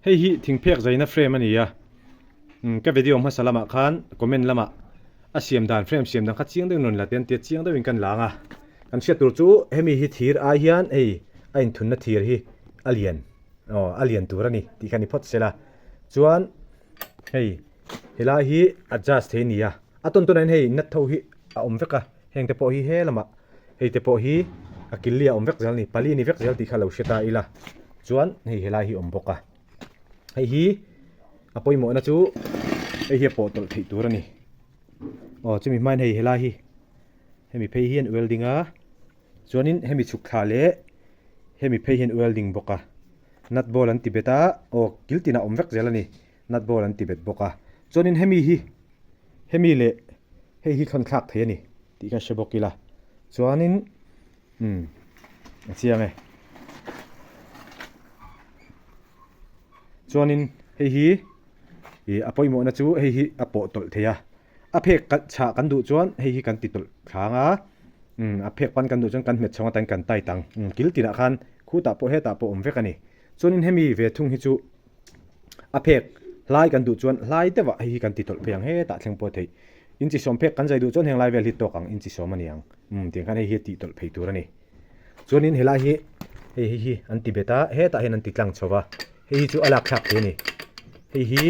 Hei hi thingphek zaina frame a ni a, ka video hmasa lamah khan comment lamah a siam dan frame siam dan kha chiang deuhin rawn la te an tia chiang deuhin kan lang a, kan hriat tur chu hemi hi thir ai hian hei a inthunna thir hi a lian aw a lian tur a ni tih kha ni phawt sela chuan hei helai hi adjust thei a ni a, a tawn tawnah hian hei nut ho hi a awm vek a. Heng te pawh hi he lamah hei te pawh hi a killi a awm vek zel a ni, pali a ni vek zel tih kha lo hre ta ila chuan hei helai hi a awm bawk a, hei hi a pawimawhna chu hei hi a pawh tawlh theih tur a ni, aw chumi hmain hei helai hi hemi phei hian welding a chuanin hemi chhuk thla leh hemi phei hian welding bawk a, nut ball an ti bet a, aw kil tinah a awm vek zel a ni, nut ball an ti bet bawk a, chuanin hemi hi hemi leh. Hei hi thlawn thlak thei a ni tih kha hre bawk ila chuanin umm a chiang e. Chuanin hei hi ih a pawimawhna chu hei hi a pawh tawlh thei a, a phek kalh chhah kan duh chuan hei hi kan ti tawlh thlang a, umm a phek pan kan duh chuan kan hmet chhawng atan kan tight ang, umm kil tinah khan khutah pawh hetah pawh awm vek a ni. Chuanin hemi ve thung hi chu. A phek hlai kan duh chuan hlai deuhah hei hi kan ti tawlh phei ang hetah thleng pawh theih. Inchi sawm phek kan zai duh chuan heng lai vel hi tawk ang inchi sawm a ni ang. Umm tiang khan hei hi tih tawlh phei tur a ni. Chuanin helai hi hei hei hi an ti bet a, hetah hian an ti tlang chho va, hei hi chu a lak thlak thei a ni. Hei hi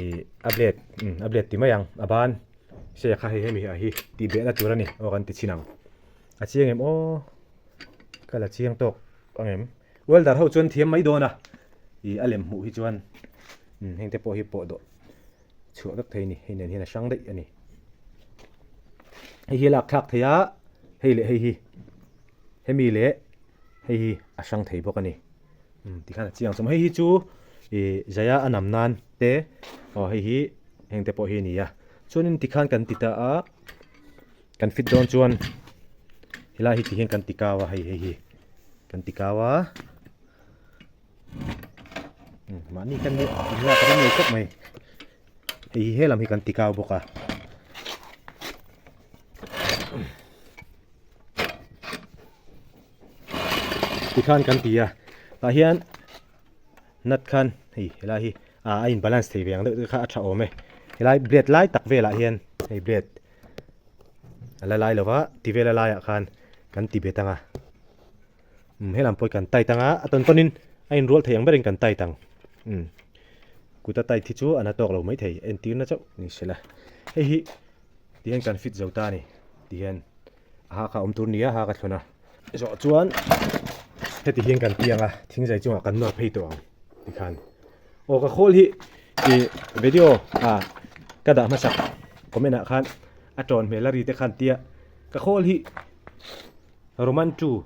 ih a blade umm a blade ti mai ang a ban se kha hei hemi ah hi tih behna tur a ni aw kan ti chhin ang. A chiang em aw ka la chiang tawk ang em. Welder ho chuan thiam mai dawn a, ih a lem hmuh hi chuan umm heng te pawh hi pawh dawh chhuah vek thei a ni, hei nen hian a hrang daih a ni. Hei hi a lak thlak thei a, hei leh hei hi hemi leh hei hi a hrang thei bawk a ni. Umm tikhan a chiang chawm a, hei hi chu ih zaia a nam nan te aw hei hi heng te pawh hi a ni a, chuanin tikhan kan ti ta a, kan fit dawn chuan helai hi tihian kan ti kau a hei hei hi. Kan ti kau a. Mahni kan nih inlak a rem lo khawp mai. Hei hi helam hi kan ti kau bawk a. Tikhan kan ti a. Tah hian nut khan hei helai hi a a in balance thei ve ang deuh te kha a tha awm e. Helai blade lai tak velah hian hei blade A la lai lova ti vel a laiah khan kan ti bet ang a umm helam pawh hi kan tight ang a a tawn tawnin a inrual thei ang berin kan tight ang umm kut a tight hi chu a na tawk lo maithei entirna chauh ni sela hei hi tihian kan fit zo ta a ni tihian a ha kha a awm tur nia a ha ka thlawn a zawh chuan heti hian kan piang a thingzai chungah kan nawr phei tawh ang tikhan aw ka khawl hi ih video ah ka dah hmasak comment ah khan a tawn hmel a ri te khan tia ka khawl hi Roman 2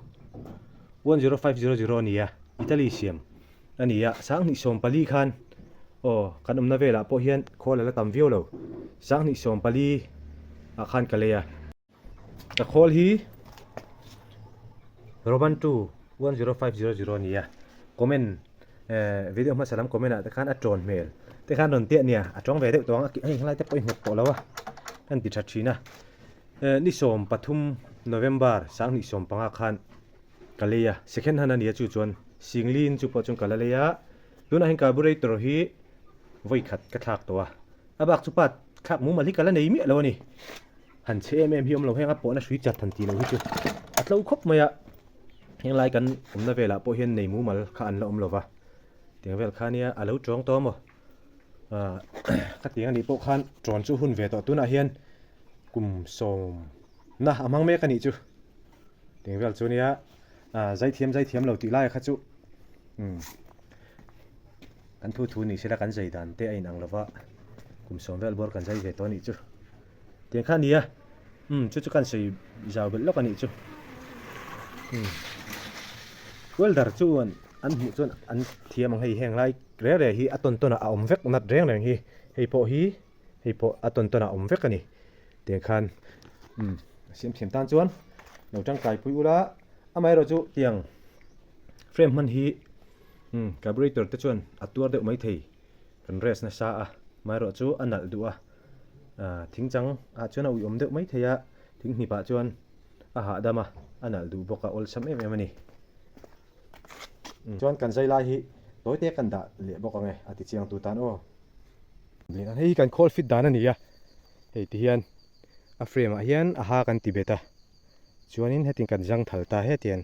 10500 a ni a Italy siam a ni a sanghnih 14 khan aw kan awmna velah pawh hian khawl a la tam viau lo sanghnih 14 ah khan ka lei a. Ka khawl hi Roman 2 10500 a ni a, comment eh video hmasa lam comment ah te khan a tawn hmel te khan rawn tiah nia a tawng ve deuh tawh ang a hei helai te pawh i hnawk tawh lo a kan ti tha thin a eh ni 13 November 2015 khan ka lei a second hand a ni a chu chuan Singlin chu pawh chuan ka la lei a tunah hian carburetor hi vawi khat ka thlak tawh a a bak chu pa thlak mumal hi ka la nei miah lo a ni. Han chhe em em hi awm lo heng a pawhna hrui chat han tih loh hi chu a tlo khawp mai a, henglai kan awmna velah pawh hian nei mumal kha an la awm lo va, tiang vel kha nia a lo tawng tawh maw ah ka tiang anih pawh khan tawn chu hun ve tawh tunah hian kum sawmna a hmang mek anih chu tiang vel chu nia ah zaithiam zaithiam lo tih lai kha chu umm kan thu thu ni sela kan zai dan te a inang lo va kum sawm vel bawr kan zai ve tawh anih chu. Tiang kha a ni a, umm chu chu kan sawi zau belh lawk a nih chu. Umm welder chuan an hmuh chuan an thiam ang hei heng lai reng reng hi a tawn tawn ah a awm vek nat reng reng hi hei pawh hi hei pawh a tawn tawn ah a awm vek a ni. Tiang khan umm a siam thiam tan chuan lo tangkai pui ula amaherawh chu tiang frame hman hi umm carburetor te chuan a tuar deuh maithei kan rest nasa a amaherawh chu a nalh duh a. Thing chang ah chuan a uiawm deuh mai thei a, thing hnip ah chuan a hahdam a, a nalh duh bawk a, awlsam em em a ni. Chuan kan zai lai hi Tawi te kan dah leh bawk ang e a ti chiang tu tan aw. Hei hi kan khawl fit dan a ni a, hei ti hian a frame ah hian a ha kan ti bet a, chuanin hetin kan zang thal ta hetiang.